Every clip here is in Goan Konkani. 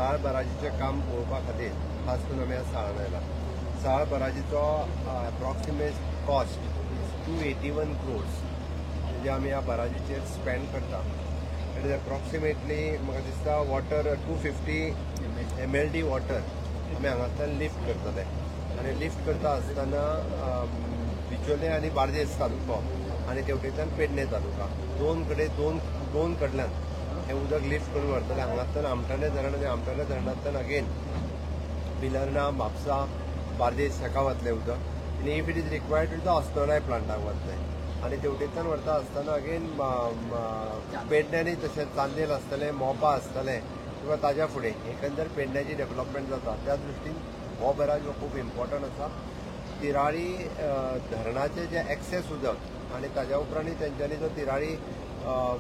साळ बराजीचें काम पळोवपा खातीर खास करून आमी आज साळान आयला. साळ बराजीचो approximate cost is 281 crores जे आमी ह्या बराजीचेर स्पेंड करता. It is approximately म्हाका दिसता water 250 MLD water आमी हांगांतल्यान लिफ्ट करतले आनी लिफ्ट करता आसतना बिचोले आनी बार्देस तालुको आनी तेवटेंतल्यान पेडणे तालुका दोन कडेन दोन दोन कडल्यान हें उदक लिफ्ट करून व्हरतले. हांगांतल्यान आमठाणे धरण आनी आमठाणे धरणांतल्यान अगेन बिलर्ना, म्हापसा, बार्देस हाका वतलें उदक आनी if it is required to the अस्नोडाय प्लांटाक वतलें. आनी तेवटेंतल्यान व्हरता आसतना अगेन पेडण्यांनी तशेंच चांदेल आसतलें, मोपा आसतलें किंवा ताज्या फुडें एकंदर पेडण्याची डेव्हलपमेंट जाता. त्या दृश्टीन हो बराज हो खूब इम्पॉर्टंट आसा. तिराळी धरणाचें जें एक्सेस उदक आनी ताज्या उपरांत तेंच्यांनी जो तिराळी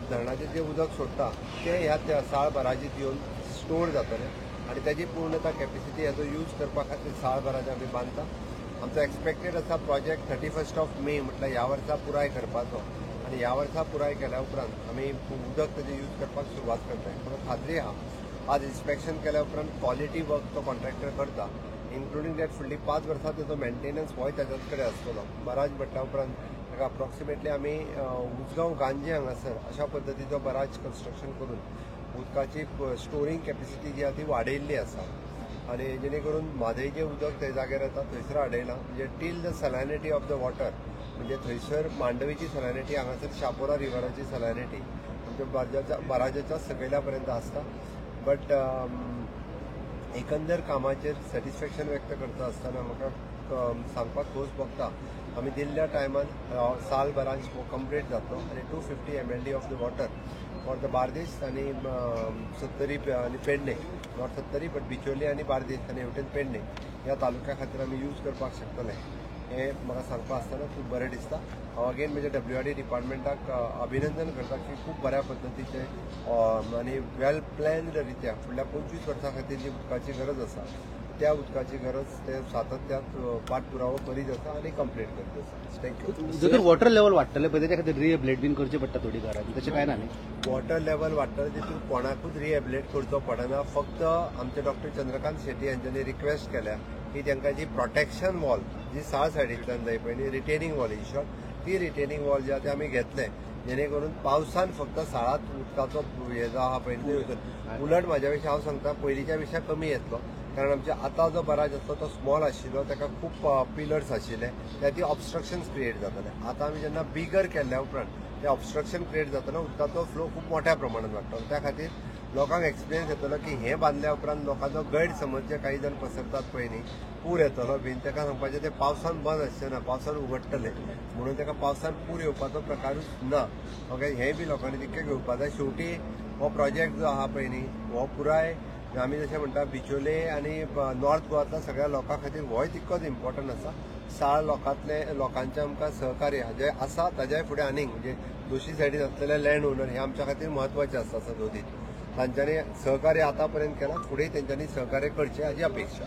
धरणाचें जें उदक सोडटा तें ह्या त्या साळ बराजीत येवन स्टोर जातलें आनी ताजी पूर्णता कॅपेसिटी हाजो यूज करपा खातीर साळ बराज आमी बांदता. आमचो एक्सपेक्टेड आसा प्रोजेक्ट 31st of May, म्हटल्यार ह्या वर्सा पुराय करपाचो आनी ह्या वर्सा पुराय केल्या उपरांत आमी उदक ताजें यूज करपाक सुरवात करतले. पूण खात्री आहा, आज इन्स्पेक्शन केल्या उपरांत क्वॉलिटी वर्क तो कॉन्ट्रॅक्टर करता, इन्क्लुडींग that फुडलीं 5 वर्सां ताजो मेंटेनन्स होय ताज्याच कडेन आसतलो. बराज म्हटल्या उपरांत ताका अप्रॉक्सिमेटली आमी उजगांव गांजे हांगासर अशा पद्दतीचो बराज कन्स्ट्रक्शन करून उदकाची स्टोरींग कॅपेसिटी जी आहा ती वाडयल्ली आसा आनी जेणे करून म्हादयचें उदक थंय जाग्यार येता थंयसर आडयलां, म्हणजे till the salinity of the water, म्हणजे थंयसर मांडवीची सॅलानिटी, हांगासर शापोरा रिवराची सॅलानिटी आमच्या बराजाच्या सकयल्या पर्यंत आसता. बट एकंदर कामाचेर सॅटिस्फॅक्शन व्यक्त करता आसतना म्हाका सांगपाक खोस भोगता, आमी दिल्ल्या टायमान साल बराज हो कंप्लीट जातलो आनी 250 MLD of the water for the Bardez आनी सत्तरी आनी Pedne, not Sattari but Bicholim आनी बार्देस आनी हेवटेन पेडणे ह्या तालुक्या खातीर आमी यूज करपाक शकतले हें म्हाका सांगपा आसतना खूब बरें दिसता. हांव अगेन म्हज्या WRD डिपार्टमेंटाक अभिनंदन करता की खूब बऱ्या पद्दतीचें आनी वेल प्लॅन्ड रित्या फुडल्या 25 वर्सां खातीर जी उदकाची गरज आसा त्या उदकाची गरज ते सातत्यात पाठपुरावो करीत आसा आनी कंप्लीट करीत आसा. Thank you. जर वॉटर लेवल वाडटलें पळय तेच्या खातीर रिहेबिलेट बीन करचें पडटा थोडी घरां, तशें कांय ना न्ही? वॉटर लेवल वाडटलें तितून कोणाकूच रिहेबिलेट करचो पडना. फक्त आमचे डॉक्टर चंद्रकांत शेट्टी हांच्यांनी रिक्वेस्ट केल्या की तांकां जी प्रोटेक्शन वॉल जी साळ सायडींतल्यान जाय पळय न्ही, रिटेनिंग वॉल इन शॉर्ट, ती रिटेनिंग वॉल जी आहा ती आमी घेतले जेणे करून पावसान फक्त साळात उदकाचो हे जो आहा पळय न्ही, उलट म्हाज्या पेक्षा हांव सांगता पयलींच्या पेक्षा कमी येतलो, कारण आमचे आतां जो बराज आसलो तो स्मॉल आशिल्लो, ताका खूब पिलर्स आशिल्ले, त्या ती ऑबस्ट्रक्शन्स क्रिएट जाताले. आतां आमी जेन्ना बिगर केल्ल्या उपरांत ते ऑबस्ट्रक्शन क्रिएट जातना उदकाचो फ्लो खूब मोठ्या प्रमाणात वाडटलो. त्या खातीर लोकांक एक्सपिरियन्स येतलो की हें बांदल्या उपरांत लोकांचो गैरसमज जे काही जाण पसरतात पळय न्ही, पूर येतलो बीन, ताका सांगपाचें ते पावसान बंद आसचें ना, पावसान उगडटले, म्हणून ताका पावसान पूर येवपाचो प्रकारूच ना. ओके, हें बी लोकांनी तितकें घेवपाक जाय. शेवटी हो प्रोजेक्ट जो आहा पळय न्ही हो पुराय आमी जशें म्हणटा बिचोले आनी नॉर्थ गोवांतल्या सगळ्या लोकां खातीर होय तितकोच इम्पॉर्टंट आसा. साळ लोकांतले लोकांचें आमकां सहकार्य जें आसा ताज्याय फुडें आनीक म्हणजे दोशी सायडीन आसलेले लँड ओनर हे आमच्या खातीर म्हत्वाचे आसता. सदोदीत तांच्यांनी सहकार्य आतां पर्यंत केलां, फुडें तेंच्यांनी सहकार्य करचें हाजी अपेक्षा.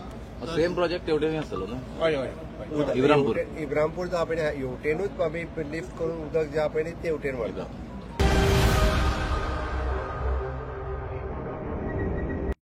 सेम प्रोजेक्ट तेवटेन आसतलो न्हू? हय हय. इब्रामपूर. इब्रामपूर जो आहा पळय न्ही, हेवटेनूच आमी लिफ्ट करून उदक जें आहा पळय न्ही तेवटेन व्हरता.